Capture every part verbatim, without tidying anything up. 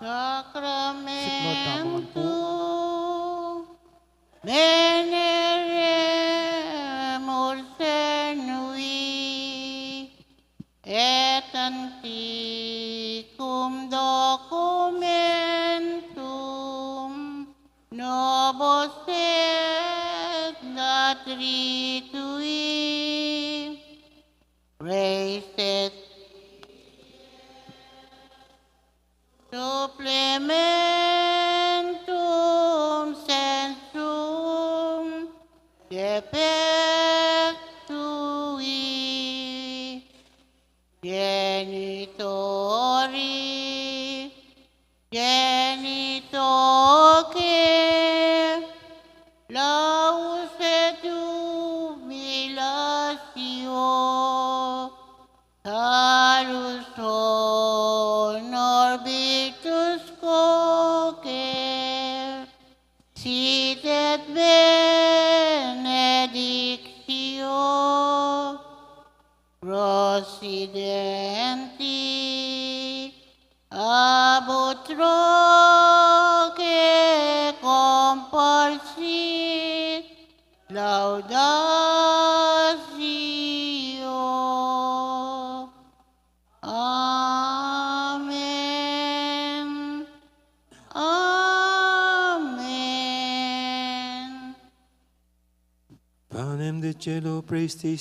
Sacramentum veneremur senui, et antiquum documentum novos et adritui, reis et supplementum censum defectui, genitori, genitoque, laus et jubilatio, salus honor virtus coque, sit et benedictio, procidenti ab utroque comparsit laudatio. Amen. Amen. Panem de celo, praise thee,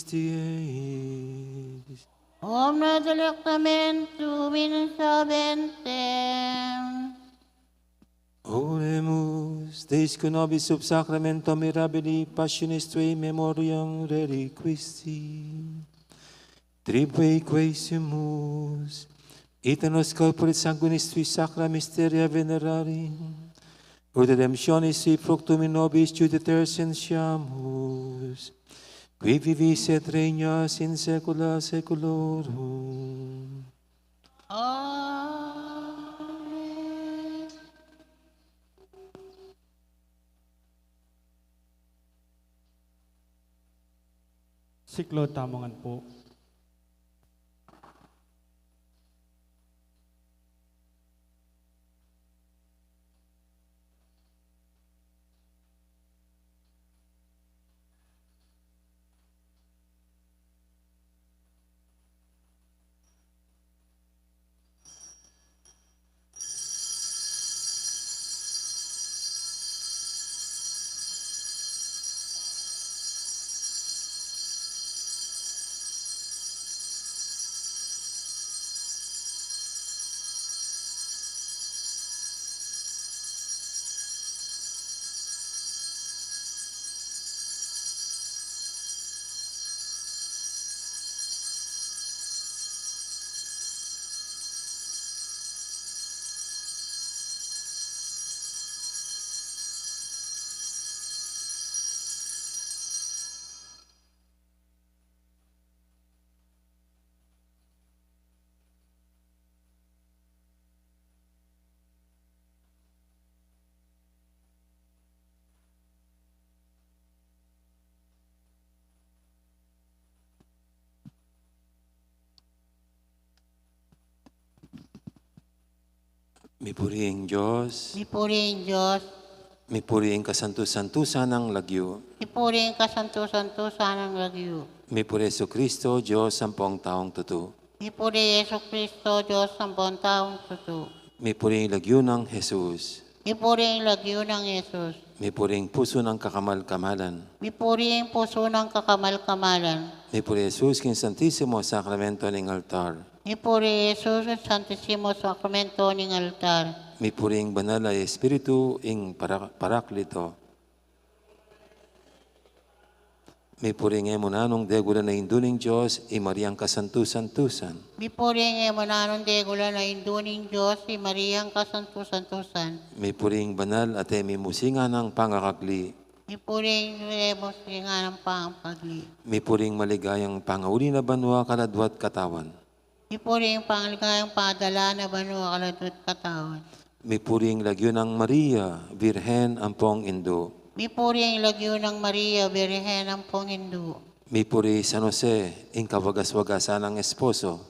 eis. Omne delectamentum in se habente. Oremus. Deus, qui nobis sub sacramentum mirabili passionis tuae memoriam reliquisti, tribuque quaesimus, ite nos corporis sanguinis tui sacra mysteria venerari, ut redemptionis tui fructum in nobis Judae tercensitamus, qui vivis et regnas in saecula saeculorum. Amen. Siklaud tamu ngan pu. Mipuri ing Dios. Mipuri ing Dios. Mipuri ing kasantu-santusan nang lagyu. Mipuri ing kasantu-santusan nang lagyu. Mipuri Jesucristo, Dios ampong taung tutu. Mipuri Jesucristo, Dios ampong taung tutu. Mipuri ing lagyu nang Jesus. Mipuri ing lagyu nang Jesus. Mipuri ing pusu nang kakamal-kamalan. Mipuri ing pusu nang kakamal-kamalan. Mipuri Jesus king Santisimo Sakramento ning altar. Mipuri Jesus king Santisimo Sakramento ning altar. Mipuri ing banal a Espiritu ing para-, Paraklito. Mipuri ing e mu nanung degulan a Indu ning Dios, i Mariang kasantu-santusan. Mipuri ing e mu nanung degulan a Indu ning Dios, i Mariang kasantu-santusan. Mipuri ing banal at e mimusingan a pangakagli. Mipuri ing e mimusingan a pangakagli. Mipuri ing maligayang pangauli na banua kaladwa't katawan. Mipuri ing pangligayang padala na banua kaladwa't katawan. Mipuri ing lagyu nang Maria, Birhen ampong Indu. Mipuri ing lagyu nang Maria, Birhen ampong Indu. Mipuri San Jose, ing kawagas-wagasan nang esposo.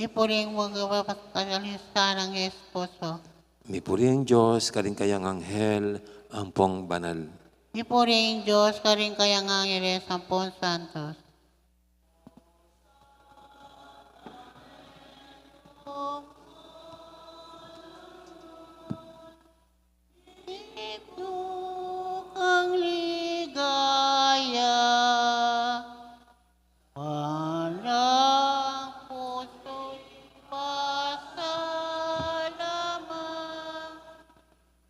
Mipuri ing kawagas-wagasan nang esposo. Mipuri ing Dios, karing kayang anghel ampong banal. Mipuri ing Dios, karing kayang angeles ampong santos. Kang ligaya, walang puso'y pasalamat,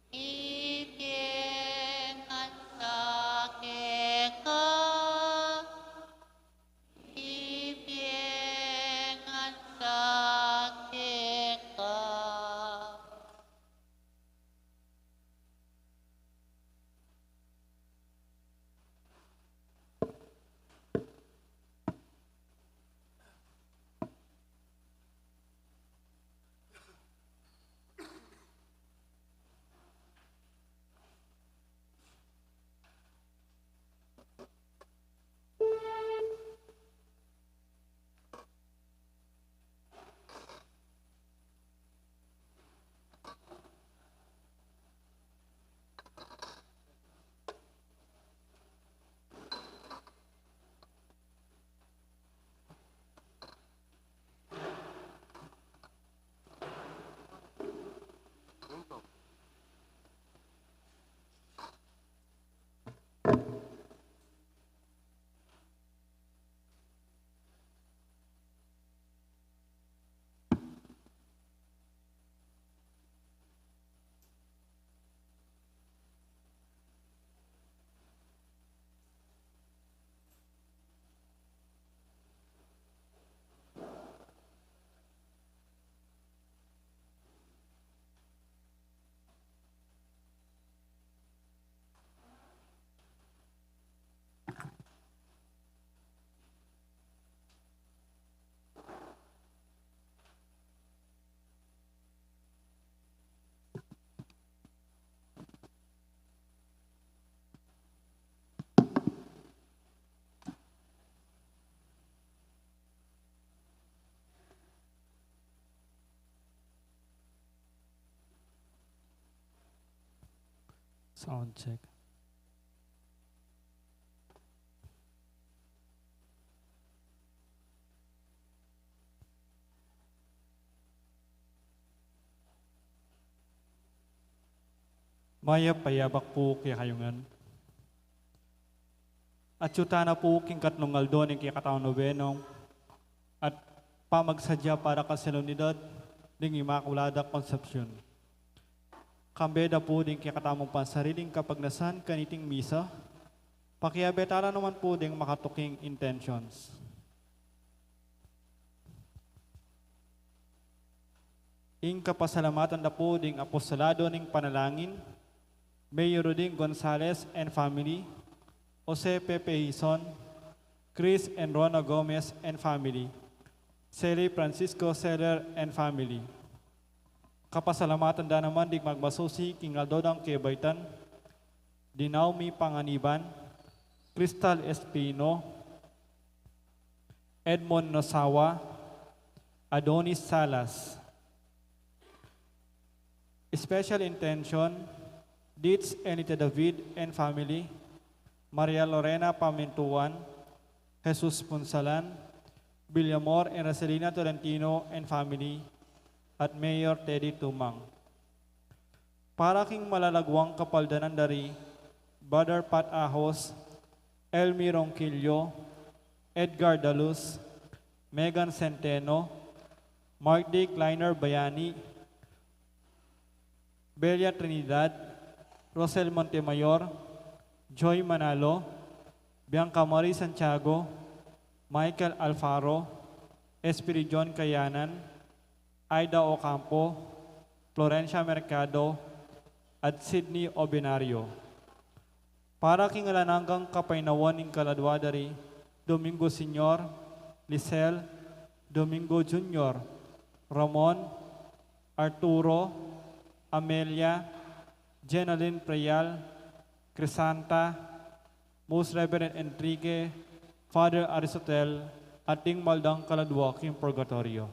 ibie ngan sa keka, ibie ngan sa keka. Sound check. Mayap a yabak pu kekayu ngan. Atiu tana pu king katlung aldo ning kekatamung nobena at pamagsadya para kang Solemnidad ning Inmaculada Concepcion. Kambe da pu ding kekatamung pansariling kapagnasan kaniting misa, pakiabe tala naman pu ding makatuking intentions. Ing kapasalamatan da pu ding apostolado ning panalangin, Mayor Roding Gonzales and family, Jose Pepe Hizon, Chris and Rona Gomez and family, Sally Francisco Seller and family. Kapasalamatan da naman ding magmasusi king aldo dang kebaitan, Dinaumi Panganiban, Crystal Espino, Edmond Nosawa, Adonis Salas. Special intention, Dids Enita David and family, Maria Lorena Pamintuan, Jesus Punsalan, Villamor and Rosalina Tolentino and family, at Mayor Teddy Tumang. Para king malalaguang kapaldanan da ri Brother Pat Ahos, Elmi Ronquillo, Edgar Dalus, Megan Centeno, Mark D. Kleiner Bayani, Belia Trinidad, Rosel Montemayor, Joy Manalo, Bianca Marie Santiago, Michael Alfaro, Espiridion Kayanan, Aida Ocampo, Florencia Mercado, at Sydney Obenario. Para king alang anggang kapaynawan ning kaladua da ri Domingo Senior, Lisel, Domingo Junior, Ramon, Arturo, Amelia, Jenaline Preyal, Crisanta, Most Reverend Enrique, Father Aristotel, at ding maldang kaladua king purgatorio.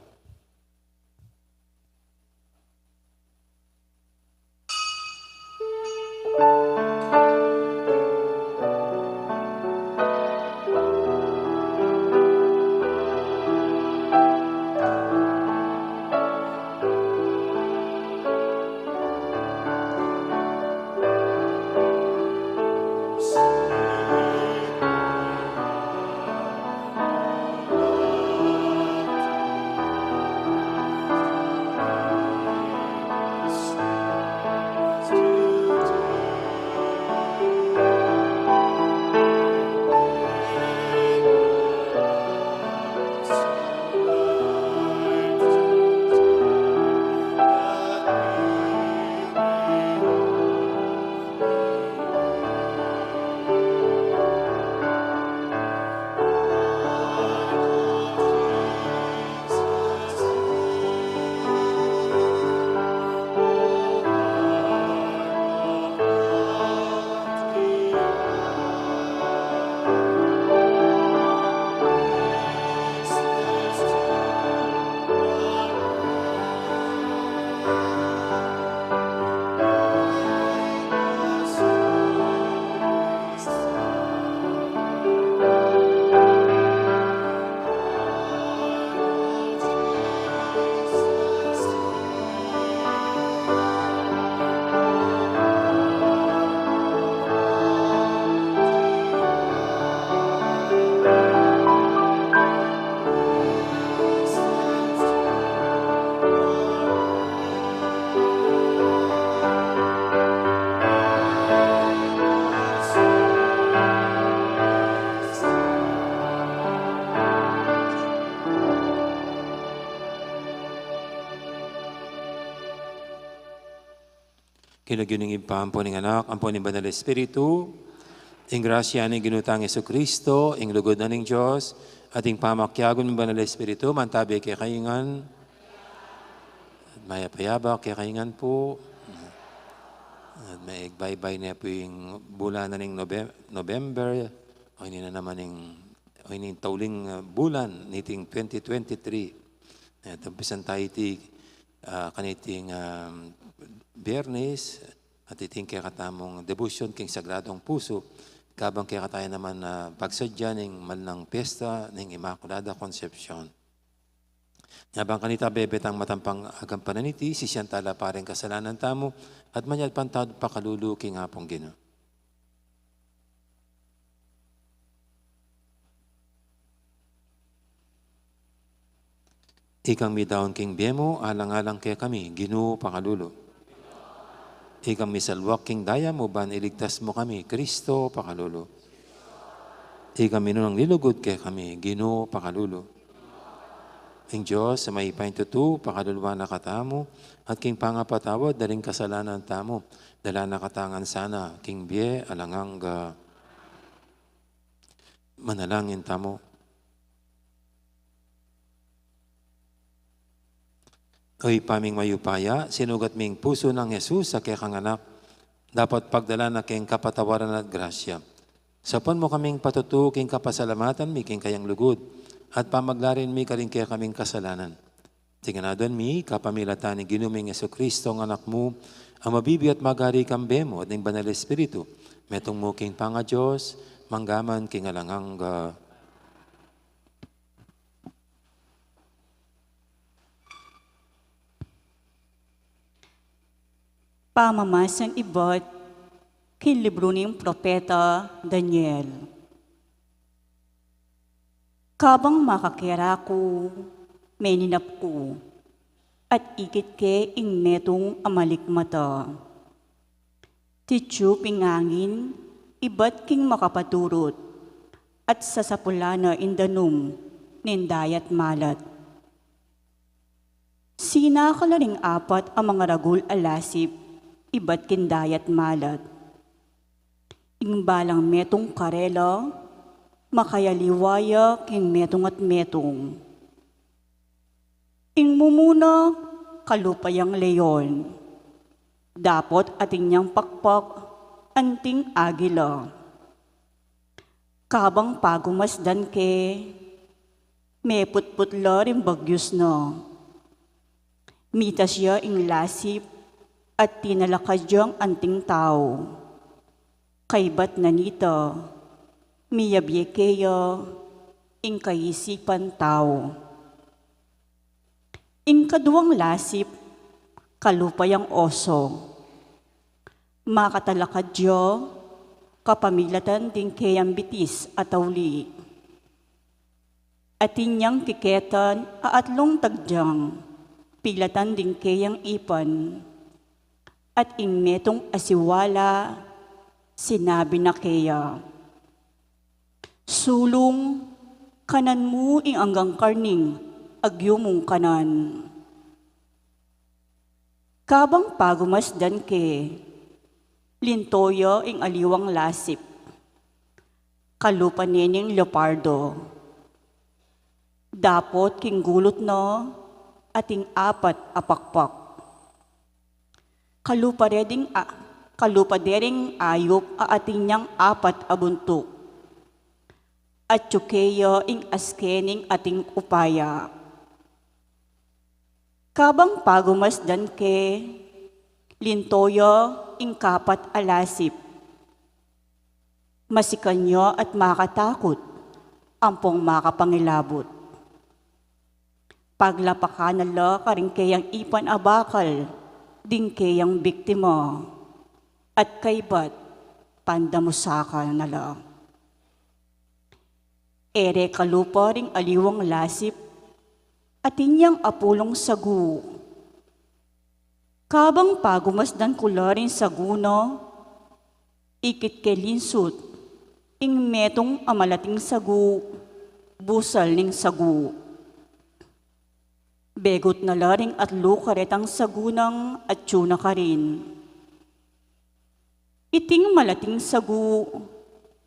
King lagyu ning Ibpa, ampo ning Anak, ampo ning Banal Espiritu. Ing grasya ning Ginu tang Jesucristo, ing lugud na ning Dios, at ing pamakiabe ning Banal Espiritu, mantabi kekayu ngan. At mayap a abak kekayu ngan pu. At maigbaybay na pu ing bulan na ning Novem-, November, o ini na naman ing, o ini ing tauling, ah, bulan niting twenty twenty-three. At umpisan tayu iti, ah, kaniting, ah, Biyernes, at iting kekatamung debosyon king Sagradong Pusu, kabang kekatamu naman, ah, pagsadya ning malanang piyesta ning Inmaculada Concepcion. Nya bang kanita bebe tang matampang agampanan iti, sisian tala pa ring kasalanan tamu, at manyawad pang tawad pakalulu king Apung Ginu. Ikang midaun king bie mu, alang-alang kekami, Ginu, pakalulu. Ikang misalwak king daya mu, ban iligtas mu kami, Kristo, pakalulu. Ikang minunang lilugud kekami, Ginu, pakalulu. Ing Dios a mayupaya king tutu, pakaluluan na katamu, at king pangapatawad da ring kasalanan tamu, dala na katamu ngan sana king bie alang angga. Manalangin tamu. O Ibpa ming mayupaya, sinugat ming pusu nang Jesus a kekang Anak, dapot pagdalan na keng kapatawaran at grasya, saupan mu kaming patutu king kapasalamatan mi king kayang lugud, at pamaglarin mi karing kekaming kasalanan. Iti ngan aduan mi, kapamilatan ning Ginu ming Jesucristo, ing Anak mu, a mabibie at magari kambe mu at ning Banal Espiritu, metung mu king pangaDios, mangga man king alang angga. Pamamasang ibat king libru ning propeta Daniel. Kabang makakera ku, meninap ku, at ikit ke ing metung a malikmata. Titiup ing angin ibat king makapaturut, at sasapulan na ing danum ning dayat malat. Sinakal la ring apat a mangaragul a lasip ibat king dayat malat. Ing balang metung karela, makayaliwa ya king metung at metung. Ing mumuna, kalupa yang leon. Dapot atin yang pakpak, anting agila. Kabang pagumasdan ke, meputput la ring bagyus na. Mitas ya ing lasip at tinalakad yang anting tau. Kaybat na nita, miyabie keya ing kaisipan tau. Ing kaduang lasip, kalupa yang oso. Makatalakad ya kapamilatan ding keyang bitis a tauli. Atin yang kiketan a atlung tagyang pilatan ding keyang ipan, at ing metung a siwala sinabi na keya, "Sulung, kanan mu ing anggang karning agyu mung kanan." Kabang pagumasdan ke, linto ya ing aliwang lasip. Kalupa ne ning leopardo. Dapot king gulut na ating apat a pakpak. Kalupa de ding a-, kalupa de ring ayup a atin yang apat a buntuk. Atyu keya ing aske ning ating upaya. Kabang pagumasdan ke, linto ya ing kapat a lasip. Masikan ya at makatakut, ampong makapangilabut. Paglapakan na la karing keyang ipan a bakal ding keyang biktima, at kaybat pandamusakan na la. E re kalupa ring aliwang lasip, atin yang apulung sagu. Kabang pagumasdan ku la ring sagu na, ikit ke linsut ing metung a malating sagu, busal ning sagu. Begut na la ring atlu karetang sagu nang atyu na karin. Iting malating sagu,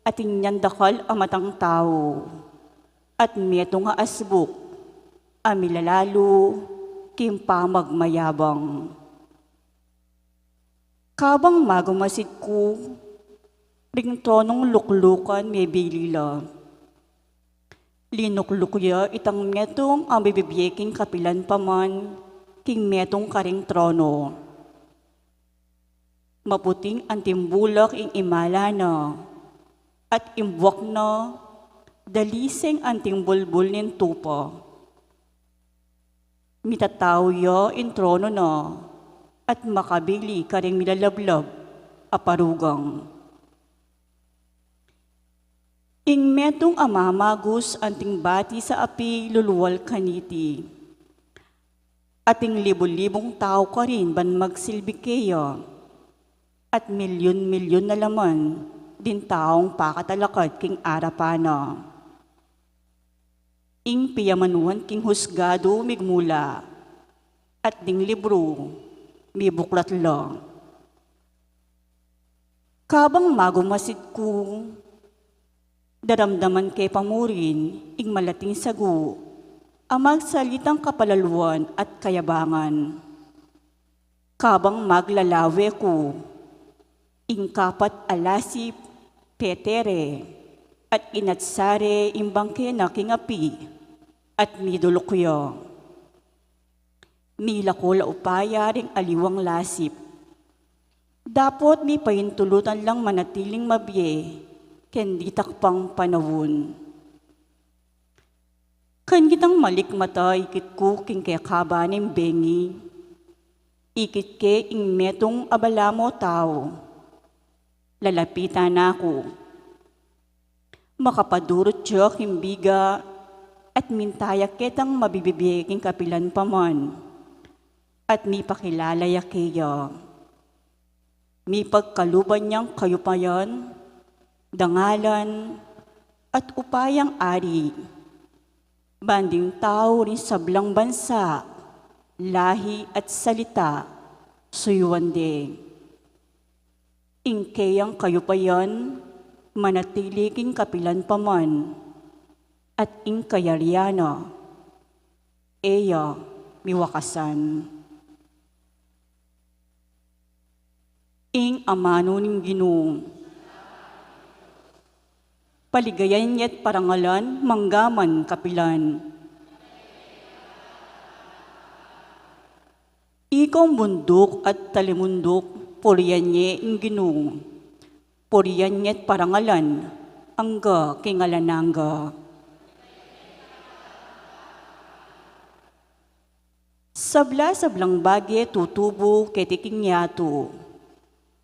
atin yang dakal a matang tau, at metung a asbuk a milalalu king pamagmayabang. Kabang magumasid ku, ring tronung luklukan mebili la. Linukluk ya itang metung a mibibie king kapilan pa man king metung karing trono. Maputing anting bulak ing imala na, at ing buak na daliseng anting bulbul ning tupa. Mitatau ya ing trono na, at makabili karing milalablab a parugang. Ing metung a mamagus anting bati sa api lulual kaniti. Ating libu-libung tau karin ban magsilbi keya, at milyun-milyun na la man ding taung pakatalakad king arapan na. Ing piyamanuan king husgadu migmula, at ding libru mibuklat la. Kabang magumasid ku, daramdaman ke pa murin ing malating sagu a magsalitang kapalaluan at kayabangan. Kabang maglalawe ku, ing kapat a lasip petere, at inatsa re ing bangke na king api, at miduluk ya. Milako la upaya ring aliwang lasip. Dapot mipaintulutan lang manatiling mabie king ditak pang panaun. Kanitang malikmata ikit ku king kekaba ning bengi, ikit ke ing metung a balamu tau. Lalapitan na ku. Makapadurut ya king biga, at minta ya ketang mabibie king kapilan pa man, at mipakilala ya keya. Mipagkaluban yang kayupayan, dangalan, at upayang ari, ban ding tau ring sablang bansa, lahi at salita, suyuan de. Ing keyang kayupayan manatili king kapilan pa man, at ing kayarian na e ya miwakasan. Ing amanu ning Ginu. Paligayan ya't parangalan mangga man kapilan. Ikong bunduk at talimunduk, purian ye ing Ginu. Purian ye't parangalan angga king alang angga. Sabla-sablang bage tutubu keti king yatu.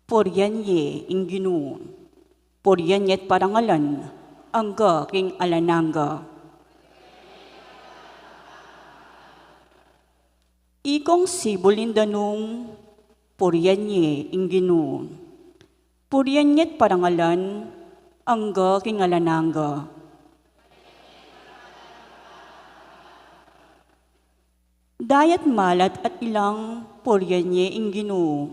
Purian ye ing Ginu. Purian ye't parangalan angga king alang angga. Ikong sibul ning danum, purian ye ing Ginu. Purian ye't parangalan angga king alang angga. Dayat malat at ilang, purian ye ing Ginu.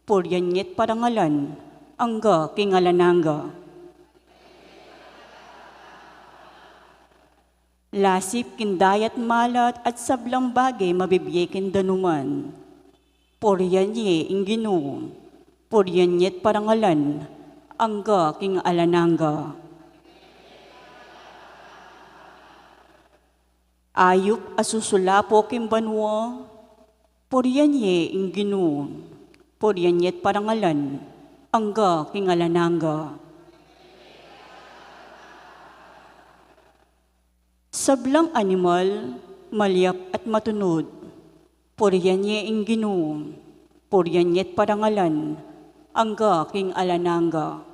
Purian ye't parangalan angga king alang angga. Lasip king dayat malat at sablang bage mabibie king danuman. Purian ye ing Ginu. Purian ye't parangalan angga king alang angga. Ayup a susulapo king banua, purian ye ing Ginu. Purian ye't parangalan angga king alang angga. Sablang animal, malyap at matunud, purian ye ing Ginu. Purian ye't parangalan angga king alang angga.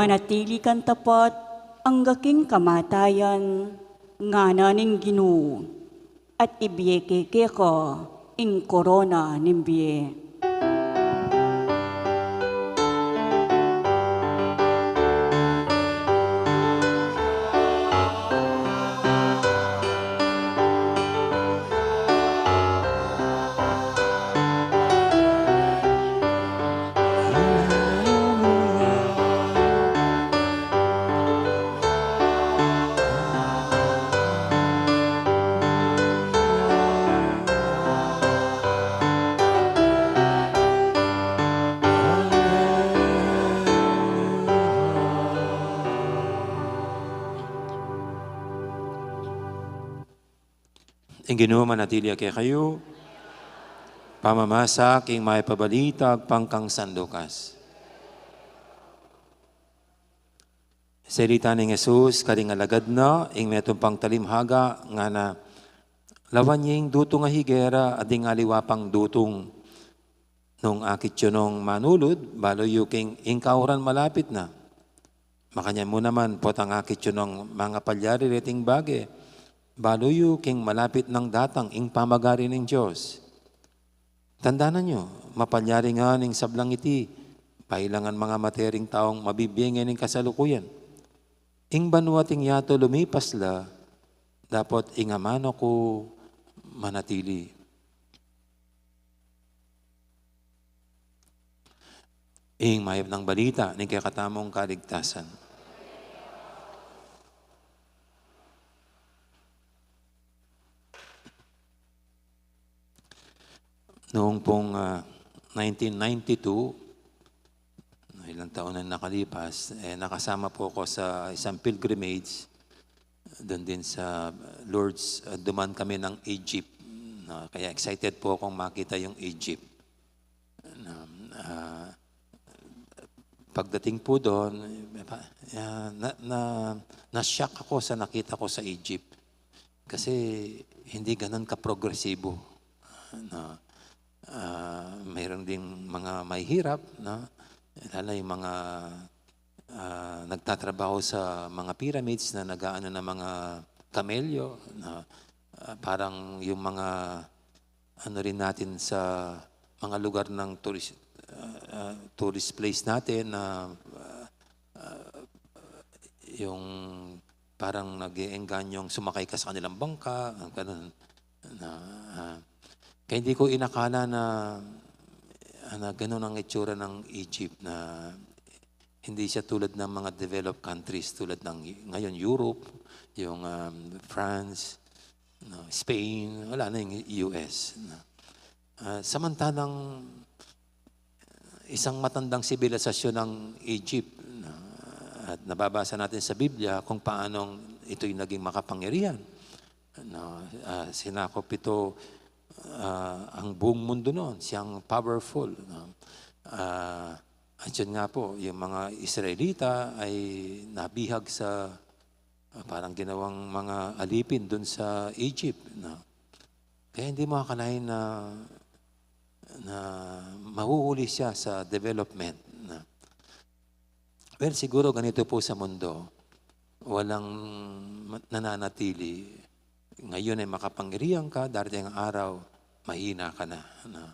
Manatili kang tapat angga king kamatayan, ngana ning Ginu, at ibie ke keka ing korona ning bie. Ing Ginu manatili ya kekayu. Pamamasa king mayap a balita agpang kang San Lucas. Salita nang Jesus karing alagad na, ing metung pang talimhaga, ngana, lawan ye ing dutung a higera, at ding aliwa pang dutung. Nung akit yu nong manulud, balu yu king ing kauran malapit na. Makanyan mu naman, potang akit yu nong mangapalyari reting bage, balu yu king malapit nang datang ing pamagari ning Dios. Tandanan yu, mapalyari ngan ing sablang iti, pailangan mangamate ring taung mabibie ngeni ning kasalukuyan. Ing banua at ing yatu lumipas la, dapot ing amanu ku manatili. Ing mayap nang balita ning kekatamung kaligtasan. Noong pong, ah, nineteen ninety-two, ilang taon na nakalipas, eh, nakasama po ako sa isang pilgrimage doon din sa Lourdes. Ah, dumaan kami ng Egypt. No? Kaya excited po akong makita yung Egypt. Na, ah, pagdating po doon, ah, na, na, na-shock ako sa nakita ko sa Egypt. Kasi hindi ganun kaprogresibo. Na, ah, mayroon ding mga mahihirap, no? Lalo yung mga, ah, nagtatrabaho sa mga pyramids na nag-aano ng mga kamelyo, na, ah, parang yung mga ano rin natin sa mga lugar ng tourist, ah, ah, tourist place natin na, ah, ah, yung parang nag-eenganyong sumakay ka sa kanilang bangka, ganun. Na, ah, kaya hindi ko inakala na, ah, na ganun ang itsura ng Egypt, na hindi siya tulad ng mga developed countries tulad ng ngayon Europe, yung, um, France, no, Spain, wala na yung U S, no. Ah, samantalang isang matandang sibilisasyon ng Egypt, no, at nababasa natin sa Biblia kung paanong ito'y naging makapangyarihan, no. Ah, sinakop ito, ah, ang buong mundo noon, siyang powerful, no. Ah, at yun nga po, yung mga Israelita ay nabihag sa, ah, parang ginawang mga alipin dun sa Egypt, no? Kaya hindi mo akalain na, na mahuhuli siya sa development, no? Well, siguro ganito po sa mundo, walang ma-, nananatili. Ngayon ay makapangyarihan ka, darating ang araw, mahina ka na, no?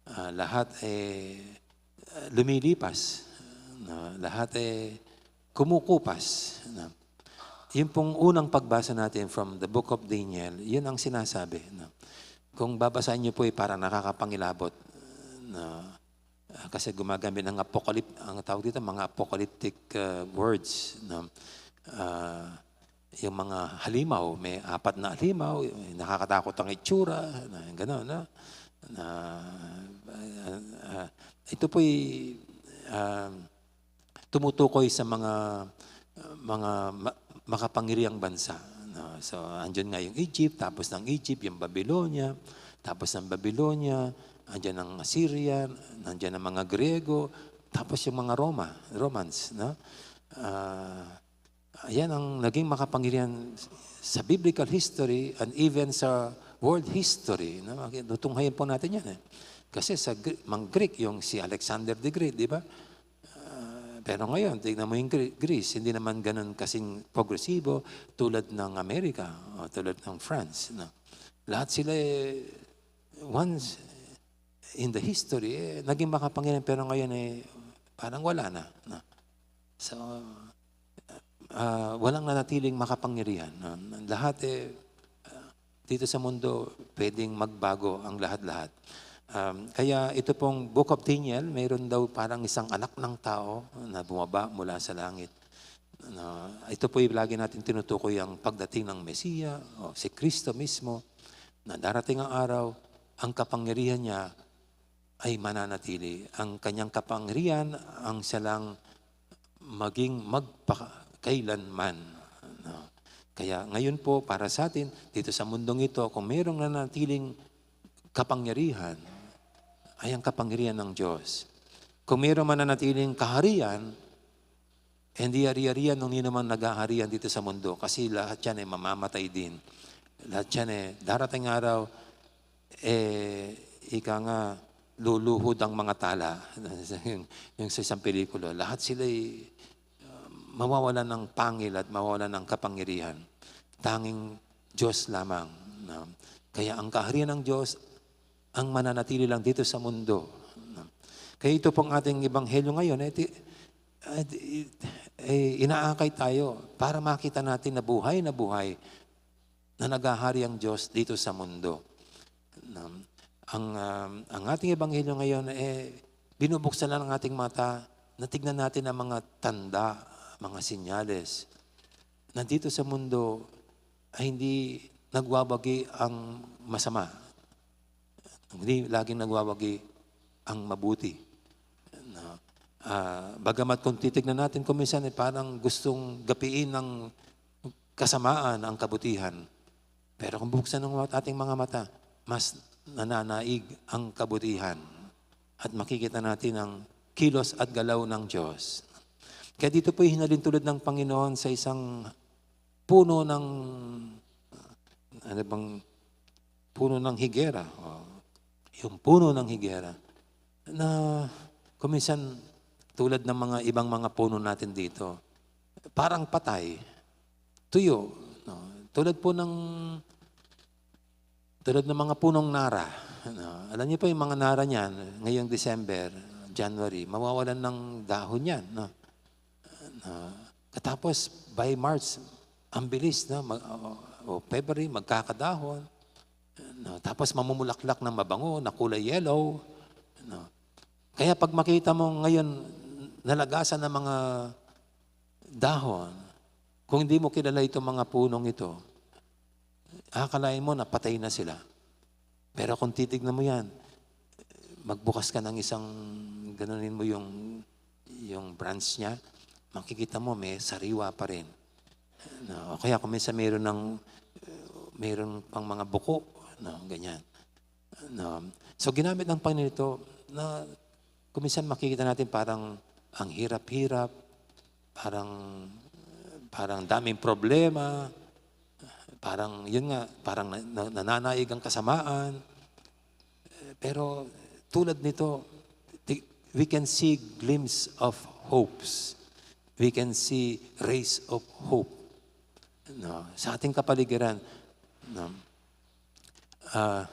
Ah, lahat, eh, ah, lumilipas, no? Lahat, eh, kumukupas, no? Yun pong unang pagbasa natin from the book of Daniel, yun ang sinasabi, no? Kung babasahin niyo po, eh, parang nakakapangilabot, no? Ah, kasi gumagamit ng apocalyp-, ang tawag dito, mga apocalyptic, ah, words, no? Ah, yung mga halimaw, may apat na halimaw, nakakatakot ang itsura, na gano'n, no? Na, ah, ah, ito po'y, ah, tumutukoy sa mga, mga ma-, makapangyarihang bansa, no? So, andyan nga yung Egypt, tapos ng Egypt, yung Babylonia, tapos ng Babylonia, andyan ang Assyria, andyan ang mga Griego, tapos yung mga Roma, Romans, no? Ah, yan ang naging makapangyarihan sa biblical history and even sa world history, no? Tutunghayan po natin yan, eh. Kasi sa Gre-, mga Greek, yung si Alexander the Great, di ba? Ah, Pero ngayon, tignan mo yung Gre-, Greece, hindi naman ganun kasing progresibo tulad ng Amerika o tulad ng France, no? Lahat sila, eh, once in the history, eh, naging makapangyarihan, pero ngayon, eh, parang wala na, no? So, ah, walang nanatiling makapangyarihan, no? Lahat, eh, ah, dito sa mundo, pwedeng magbago ang lahat-lahat. Um, kaya ito pong Book of Daniel, mayroon daw parang isang anak ng tao na bumaba mula sa langit. Na ito po'y lagi natin tinutukoy ang pagdating ng Mesiya, o si Kristo mismo, na darating ang araw, ang kapangyarihan niya ay mananatili. Ang kanyang kapangyarihan, ang siya lang maging magpakailanman. No? Kaya ngayon po, para sa atin, dito sa mundong ito, kung mayroong nanatiling kapangyarihan, ay ang kapangyarihan ng Diyos. Kung mayroong mananatiling kaharian, hindi ari-arian nung ninumang naghaharian dito sa mundo, kasi lahat yan ay mamamatay din. Lahat yan, eh, darating araw, eh, ika nga, luluhod ang mga tala. Yung, yung sa isang pelikula, lahat sila'y, uh, mawawalan ng pangil at mawawalan ng kapangyarihan. Tanging Diyos lamang, no? Kaya ang kaharian ng Diyos, ang mananatili lang dito sa mundo, no? Kaya ito pong ating ebanghelyo ngayon, eh, ti-, eh, ti-, eh, inaakay tayo para makita natin na buhay na buhay na naghahari ang Diyos dito sa mundo. No? Ang, um, ang ating ebanghelyo ngayon, eh, binubuksan lang ang ating mata na tignan natin ang mga tanda, mga sinyales na dito sa mundo ay hindi nagwawagi ang masama. Hindi laging nagwawagi ang mabuti. No? Ah, bagamat kung titignan natin, kung minsan, eh, parang gustong gapiin ng kasamaan ang kabutihan. Pero kung buksan ng ating mga mata, mas nananaig ang kabutihan. At makikita natin ang kilos at galaw ng Diyos. Kaya dito po hinalin tulad ng Panginoon sa isang puno ng, ano bang, puno ng higera. O, yung puno ng higera na kung minsan tulad ng mga ibang mga puno natin dito, parang patay, tuyo, no? Tulad po ng, tulad ng mga punong nara, no? Alam niyo po yung mga nara niyan, ngayong December, January, mawawalan ng dahon yan, no? No? Katapos, by March, ang bilis, no? Mag-, o, o February, magkakadahon. No? Tapos mamumulaklak ng mabango na kulay yellow. No? Kaya pag makita mo ngayon, nalagasan ng mga dahon, kung hindi mo kilala itong mga punong ito, akalain mo na patay na sila. Pero kung titignan mo yan, magbukas ka ng isang, ganunin mo yung, yung branch niya, makikita mo may sariwa pa rin. No? O kaya kung minsan mayroon ng, mayroon pang mga buko, no, ganyan. No? So, ginamit ng Panginoon ito na kung minsan makikita natin parang ang hirap-hirap, parang, parang daming problema, parang, yun nga, parang na-, na-, nananaig ang kasamaan. Pero tulad nito, ti-, we can see glimpse of hopes. We can see rays of hope. No? Sa ating kapaligiran, no? Ah,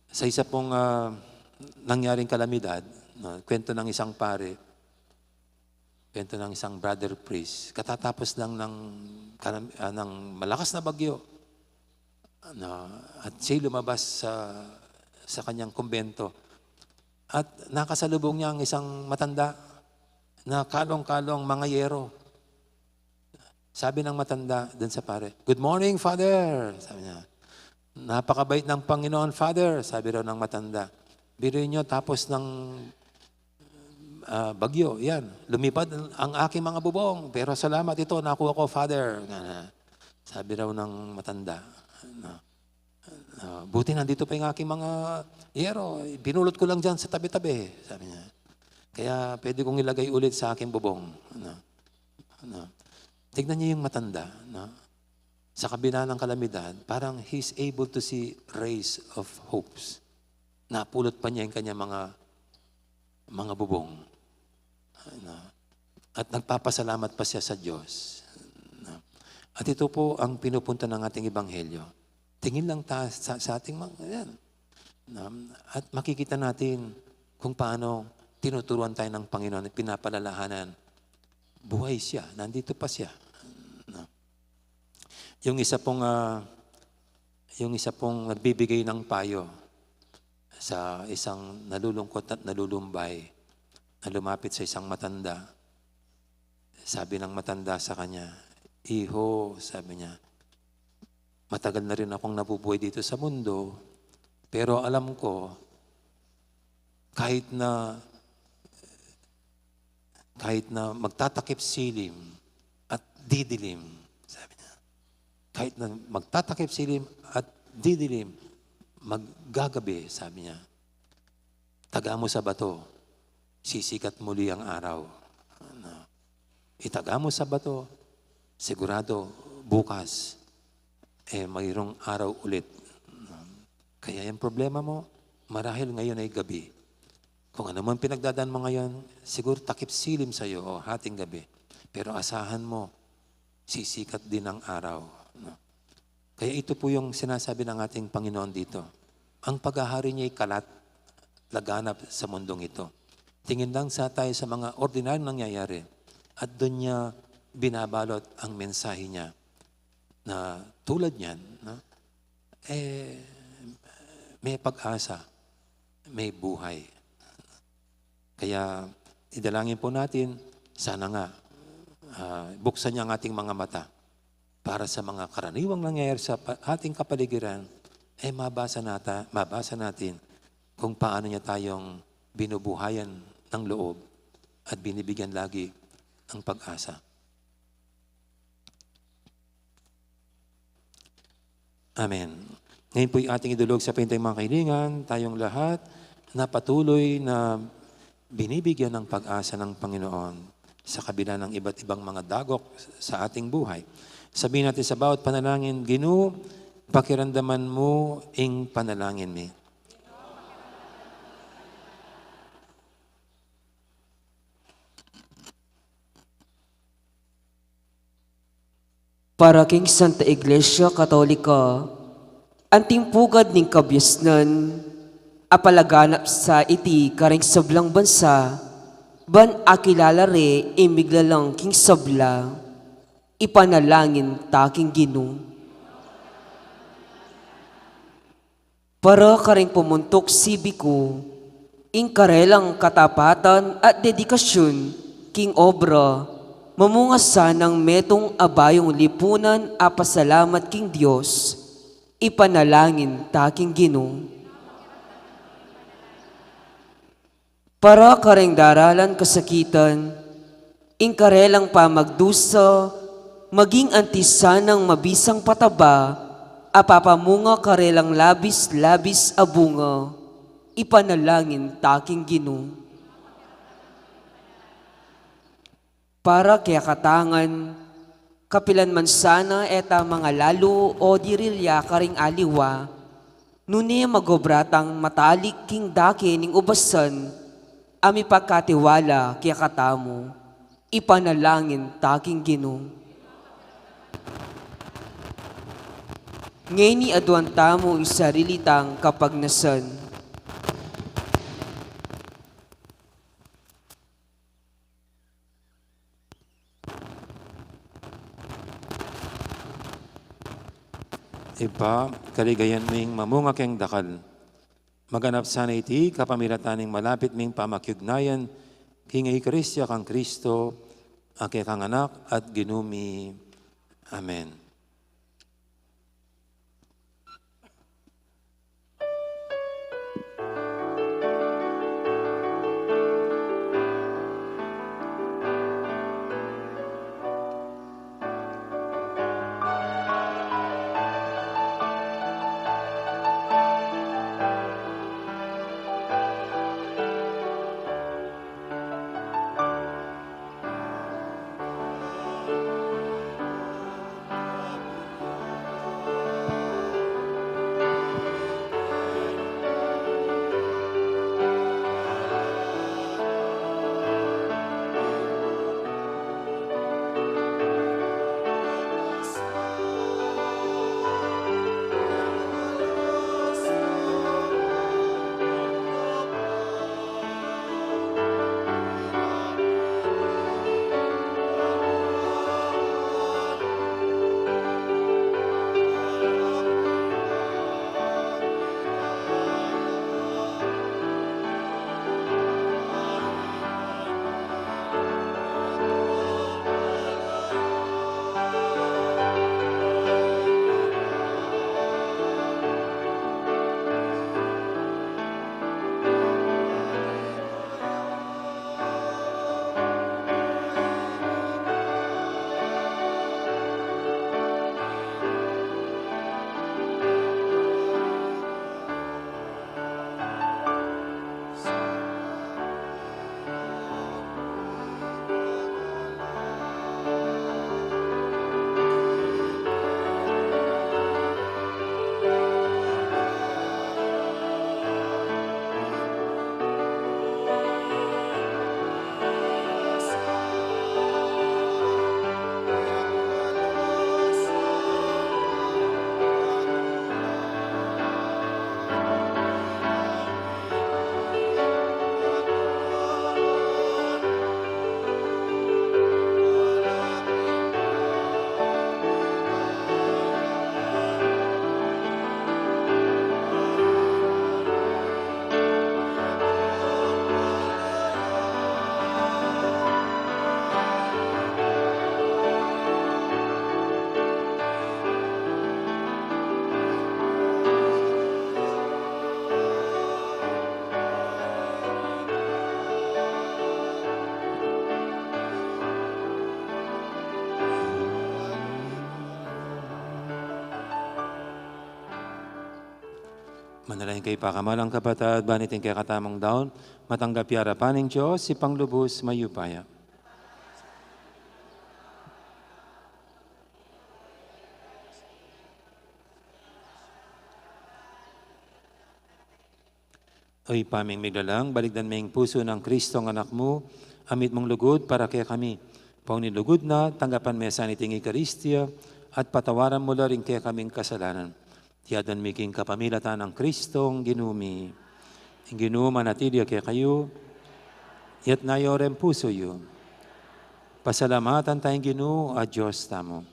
sa isa pong, ah, nangyaring kalamidad, no, kwento ng isang pare, kwento ng isang brother priest, katatapos lang ng kalam-, ah, ng malakas na bagyo, no, at siya'y lumabas sa, sa kanyang kumbento. At nakasalubong niya ang isang matanda na kalong-kalong mangayero. Sabi ng matanda dun sa pare, "Good morning, Father," sabi niya. "Napakabait ng Panginoon, Father," sabi raw ng matanda. "Biruin niyo, tapos ng, ah, bagyo, yan, lumipad ang aking mga bubong. Pero salamat ito, nakuha ko, Father." Nga na, sabi raw ng matanda. No? Ah, "Buti nandito pa yung aking mga yero. Binulot ko lang dyan sa tabi-tabi," sabi niya. "Kaya pwede kong ilagay ulit sa aking bubong." Ano? Ano? Tignan niyo yung matanda, no? Sa kabila ng kalamidad, parang he's able to see rays of hopes. Napulot pa niya yung kanyang mga, mga bubong. Ano? At nagpapasalamat pa siya sa Diyos. Ano? At ito po ang pinupunto ng ating ebanghelyo. Tingin lang ta sa, sa ating mga, yan. Ano? At makikita natin kung paano tinuturuan tayo ng Panginoon at pinapalalahanan. Buhay siya, nandito pa siya. Ano? Yung isa pong, ah, yung isa pong nagbibigay ng payo sa isang nalulungkot at nalulumbay na lumapit sa isang matanda. Sabi ng matanda sa kanya, "Iho," sabi niya, "matagal na rin akong nabubuhay dito sa mundo, pero alam ko, kahit na, kahit na magtatakip silim at didilim," sabi niya, "kahit na magtatakip silim at didilim, maggagabi," sabi niya, "taga mo sa bato, sisikat muli ang araw." Ano? Itaga mo sa bato, sigurado bukas, eh, mayroong araw ulit. Kaya yung problema mo, marahil ngayon ay gabi. Kung ano man pinagdadaan mo ngayon, siguro takip silim sa'yo o hating gabi. Pero asahan mo, sisikat din ang araw. No? Kaya ito po yung sinasabi ng ating Panginoon dito. Ang paghahari niya ay kalat, laganap sa mundong ito. Tingin lang sa tayo sa mga ordinaryong nangyayari at doon niya binabalot ang mensahe niya na tulad niyan, no? Eh, may pag-asa, may buhay. Kaya idalangin po natin, sana nga, ah, buksan niya ang ating mga mata para sa mga karaniwang nangyayari sa pa-, ating kapaligiran, eh, mabasa nata-, mabasa natin kung paano niya tayong binubuhayan ng loob at binibigyan lagi ng pag-asa. Amen. Ngayon po'y ating idulog sa pintang mga kahilingan, tayong lahat na patuloy na binibigyan ng pag-asa ng Panginoon sa kabila ng iba't ibang mga dagok sa ating buhay. Sabihin natin sa bawat panalangin, "Ginu, pakiramdaman mu ing panalangin mi." Para king Santa Iglesia Katolika, anting pugad ning kabiasnan, apalaganap sa iti karing sablang bansa, ban akilala re ing miglalang king sabla, ipanalangin ta king Ginu. Para karing pumuntuk sibiku, ing karelang katapatan at dedikasyun king obra, mamunga sanang metung a bayung lipunan a pasalamat king Dios, ipanalangin ta king Ginu. Para kareng daralan kasakitan, ing karelang pamagdusa, maging anti sanang mabisang pataba, a papamunga karelang labis-labis a bunga, ipanalangin ta king Ginu. Para kekatang, kapilan man sana e ta mangalalu o dirilya karing aliwa, nune magobra tang matalik king dake ning ubasan, a mipagkatiwala kekatamu, ipanalangin ta king Ginu. Ngeni aduan tamu ing sarili tang kapagnasan. Ibpa, kaligayan ming mamunga keng dakal. Maganap sana iti kapamilatan ning malapit ming pamakiugnayan king Eukaristia kang Kristo, a kekang Anak at Ginu mi. Amen. Manalangin kayu pakamalan kung kapatad, ban iting kekatamung daun, matanggap ya arapan ning Dios, Ibpang lubus mayupaya. O Ibpa ming miglalang, balikdan me ing pusu nang Kristong Anak mu, a mitmung lugud para kekami. Pauni lugud na, tanggapan me sa niting Eukaristia, at patawaran mu la ring kekaming kasalanan. Iti adwan mi king kapamilatan nang Kristong Ginu mi. Ing Ginu manatili ya kekayu, iyatas yu ring pusu yu. Pasalamatan taya ing Ginu a Dios tamu.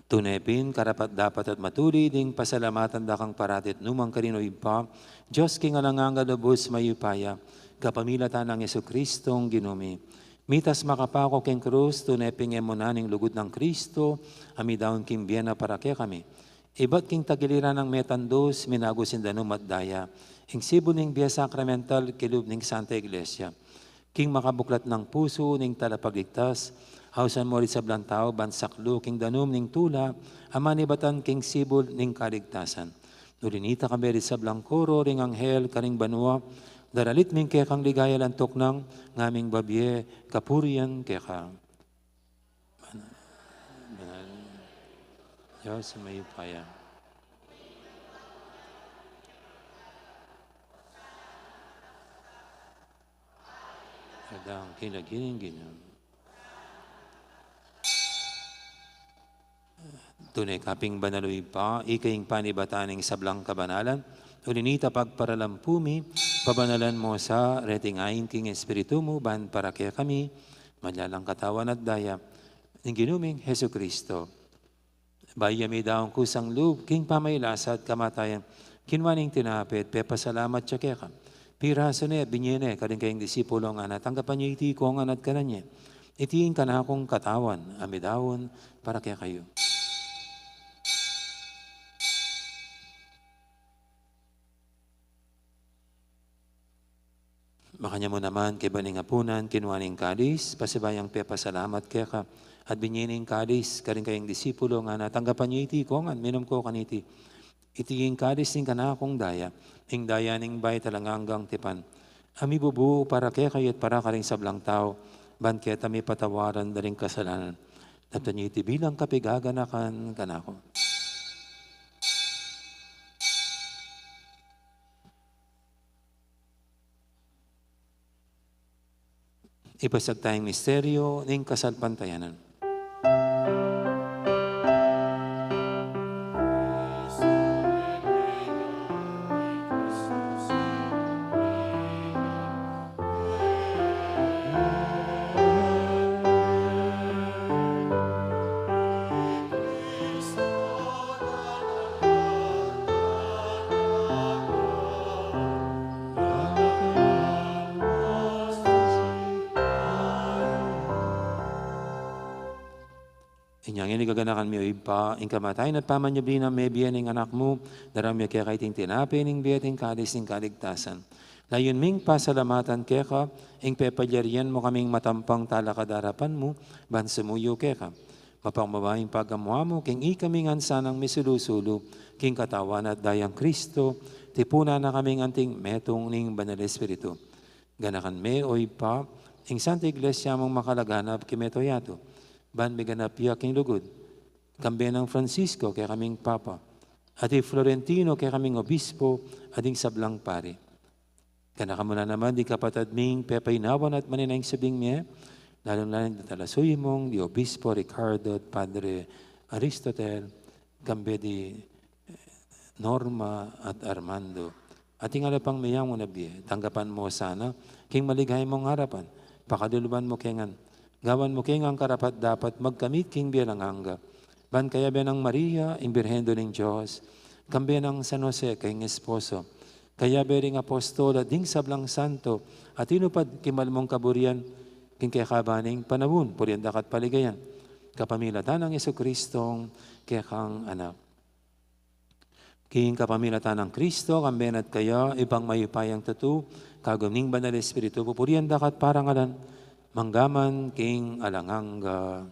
Tune pin, karapat-dapat at matulid ing pasalamatan da kang parati at nu man karin, O Ibpa, Dios king alang angga, lubus mayupaya, kapamilatan nang Jesucristong Ginu mi. Mitas makapaku king krus, tune pin e mu na ning lugud nang Kristo a midaun king bie na para kekami. Ibat king tagiliran nang metandus, minagus ing danum at daya, ing sibul ning bie sakramental kilub ning Santa Iglesia. King makabuklat nang pusu ning Talapagligtas, ausan mu ring sablang tau ban saklu king danum ning tula a manibatan king sibul ning kaligtasan. Uli nita, kambe ring sablang koro ring anghel karing banua, daralit mi ing kekang ligaya, lantuk nang ngaming babie kapurian keka. Banal, banal, Dios mayupaya. Adang king lagyu ning Ginu. Tune ka pin banal, O Ibpa, ika ing panibatan ning sablang kabanalan. Uli nita, pagparalampu mi, pabanalan mu sa reting ain king Espiritu mu, ban para kekami maging katawan at daya ning Ginu ming Jesucristo. Bayu ya midaun kusang lub king pamagkasakit at kamatayan, kinua ne ing tinape at pepasalamat ya keka. Pirasu ne, binie ne karing kayang disipulo, ngana, tanggapan ye iti kongan at kanan ye. Iti ing kanakung katawan a midaun para kekayu. Makanyan mu naman, kaybat ning apunan, kinua ne ing kalis, pasibayu yang pepasalamat keka, at binie ne ing kalis karing kayang disipulo, ngana, tanggapan ye iti kongan, minum ko kaniti. Iti ing kalis ning kanakung daya, ing daya ning bayu at alang anggang tipan, a mibubu para kekayu at para karing sablang tau, ban keta mipatawaran da ring kasalanan. Daptan ye iti bilang kapaganakan kanaku. Ipasiag taya ing misteryu ning kasalpantayanan. Inya ngeni gaganakan mi, O Ibpa, ing kamatayan at pamanyubli nang mebie ning Anak mu, daraun mi keka iting tinape ning bie at ing kalis ning kaligtasan. Layun ming pasalamatan keka ing pepalyarian mu kaming matampang talakad king arapan mu, ban sumuyu keka. Mapagmabie ing pagamu-amu king ikami ngan sanang misulu-sulu king katawan at dayang Kristo, tipunan na kaming anting metung ning Banal Espiritu. Ganakan me, O Ibpa, ing Santa Iglesia mung makalaganap king mabilug a yatu, ban miganap ya king lugud, kambe nang Francisco, kekaming Papa, at i Florentino, kekaming Obispo, at ding sablang pari. Ganakan mu na naman ding kapatad ming pepaynawan at manenaya king subling mie, lalung-lalu na ding talasuyu mung di Obispo Ricardo at Padre Aristotel, kambe di Norma at Armando. At ing ala pang miyang unabie, tanggapan mu sana king maligaya mung arapan, pakaluluan mu ke ngan, gawan mu ke ngan karapat-dapat magkamit king bie alang angga. Ban kayabe nang Maria, ing Birhen Indu ning Dios, kambe nang San Jose, kayang esposo, kayabe ring apostol at ding sablang santo a tinupad king mal mung kaburian, king kekaban ning panaun, purian da ka at paligayan, kapamilatan nang Jesucristong kekang Anak. King kapamilatan nang Kristo, kambe na at kaya, Ibpang mayupayang tutu, kagum ning Banal Espiritu, pupurian da ka at parangalan, mangga man king alang angga.